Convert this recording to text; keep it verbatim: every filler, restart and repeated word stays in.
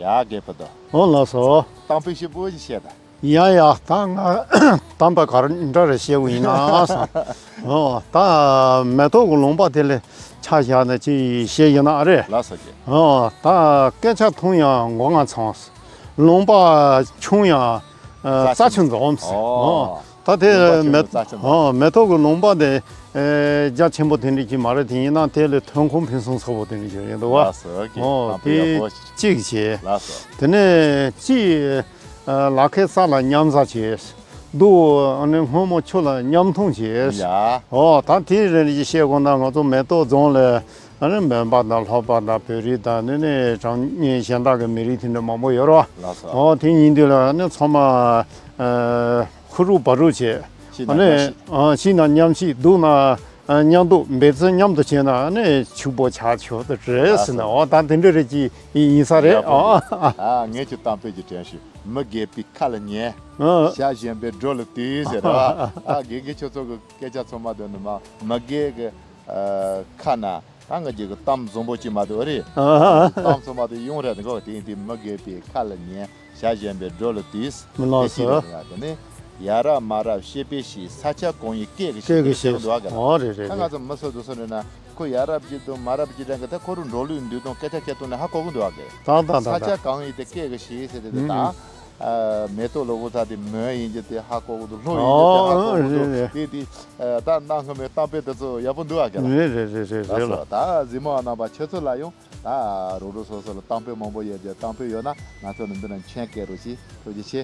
ཡ་རྒན་པོ་དང་། ཨོ་ལགས་སོ། གཏམ་དཔེ་ཞིབ་པོ་ཞིག་བཤད་དང་། ཡ་ཡ། ད་ང་གཏམ་དཔེ་ག་འདྲ་རེ་བཤད་དགོས་ཡིན་ན་བསམ། ཨོ་ད་མེ་ཏོག་གི་ལུང་པ་དེ་ལ་ཆ་བཞག་ནས་ཅིག་བཤད་ཡིན་ན་ཨ་རེད། ལགས་སོ་རྒན། ཨོ་ད་སྐད་ཆ་ཐུང་ཡང་མགོ་རྔ་ཚང་། ལུང་པ་ཆུང་ཡང་ཨ་རྩྭ་ཆུ་འཛོམས། ཨོ་ད་དེ་ལུང་པ་ཆུང་མེ་ཡང་རྩྭ་ཆུ་འཛོམས། ཨོ་མེ་ཏོག་གི་ལུང་པ་དེ་ཨེ་རྒྱ་ཆེན་པོ་དེ་འདྲ་ཅིག་མ་རེད། དེ་ཡིན་ན་དེ་ལས་ཐོན་ཁུངས་ཕུན་སུམ་ཚོགས་པོ་དེ་འདྲ་ཅིག་རེད་འདུག་བ། ལགས་སོ་རྒན། ཨོ་གཏམ་དཔེ་ཡག་པོ་ཞིག་དེ་གཅིག་བྱས། ལགས་སོ། དེ་ནས་གཅིག་ཨ་ལ་ཁའི་ས་ལ་མཉམ་བཟའ་བྱས། སྡུག་ཨ་ནི་སྔོན་མོ་ཆུ་ལ་མཉམ་འཐུང་བྱས། ཡ། ཨོ་ད་དེ་རེ་རེ་ཅིག་བཤད་དགོས་ན་ང་ཚོ་མེ་ཏོག་རྫོང་ལ་ཨ་ནི་མོན་པ་དང་ལྷོ་པ་དང་བོད་རིགས་དང་ནི་ནི་གྲངས་གཞན་དག་གི་མི་རིགས་དེ་འདྲ་མང་པོ་ཡོད་རེད་བ། ལགས་སོ། ཨོ་དེ་ཡིན་དུས་ལ་ཨ་ནི་ཚང་མ་ཨ་ཧུ་རུ་བ་རུ་བྱས། ཤི་ན་ཨ་ནི་མཉམ་ཤི། ཨ་ཤི་ན་མཉམ་ཤི། སྡུག་ན་ཨ་མཉམ་སྡུག། འབད་བརྩོན་མཉམ་དུ་བྱས་ན་ཨ་ནི་ཕྱུག་པོ་ཆགས་ཆོག་ཏུ་རེད་ཟེར་ན། ཨོ་ད་དེ་འདྲ་རེ་ཅིག་ཡིན་ས་རེད། ཡག་པོ་ཨོ་འདུག་ཨ་ངས་ཀྱི་གཏམ་དཔེ་ཅིག་དྲན་ཞུ། མི་རྒས་པའི་ཁ་ལ་ཉན། ཨ་ཞ་ཞན་པའི་སྒྲོ་ལ་དུས་ཟེར་ར། ཨ་དགེ་རྒན་ཁྱོད་ཚོ་གི་སྐད་ཆ་ཚང་མ་དེ་ནི་མ་མི་རྒས་གི་ཨ་ཁ་ན། ད་ང་རྒྱལ་གི་གཏམ་བཟང་པོ་ཅིག་མ་དེ་ཨོ་རེད། ཨ་གཏམ་ཚང་མ་དེ་ཡོང་རེད་འགོ། དེ་ཡིན་དུས་མི་རྒས་པའི་ཁ་ལ་ཉན། ཞ་ཞན་པའི་སྒྲོ་ལ་དུས། མི་ལགས་སོ། དེ་ནི་ཡ་རབས་མ་རབས་ཤེས་པའི་ཤེས། ས་ཆ་གང་ཡིན་སྐད་ཀྱི་ཤེས། སྐད་ཀྱི་ཤེས་འདུག་ག་ཨོ་རེད་རེད་ད་ང་རེད། ཚོ་མི་སུ་དུ་སུ་རེད་ན་ཁོ་ཡ་རབས་ཀྱི་དང་མ་རབས་ཀྱི་དྲན་གི་ད་ཁོ་རུ་འགྲོ་ལུགས་འདུག་དང་སྐད་ཆ་སྐད་དོན་ནི་ཧ་གོ་གི་འདུག་ག་ད་ད་ད་ས་ཆ་གང་ཡིན་དེ་སྐད་ཀྱི་ཤེས་ཟེར་དེ་ད། ཨ་མེ་ཏོག་ལོ་ཀོ་ཚ་དེ་མོན་ཡིན་གྱི་དེ་ཧ་གོ་གི་འདུག་ལྷོ་ཡིན་གྱི་དེ་ཧ་གོ་གི་འདུག་ཨོ་རེད་རེད། དེ་དེ་ཨ་ད་གནའ་སྔ་མོའི་གཏམ་དཔེ་དེ་ཚོ་ཡག་པོ་འདུག་ཨ་ཀྱ་ལ། རེད་རེད་རེད་རེད། ལགས་རེད་ལ། སོ། ད་གཟིགས་མོ་བ་རྣམ་པ་ཁྱེད་ཚོ་ལ་ཡང་ད་རོགས་རོགས་སོ་སོ་ལ་གཏམ་དཔེ་མང་པོ་ཡོད་ཀྱི། གཏམ་དཔེ་ཡོད་ན་ང་ཚོ་ལ་འདི་ན་མཆན་སྐད་རོགས་ཞེས་ཐུགས་རྗེ་ཆེ།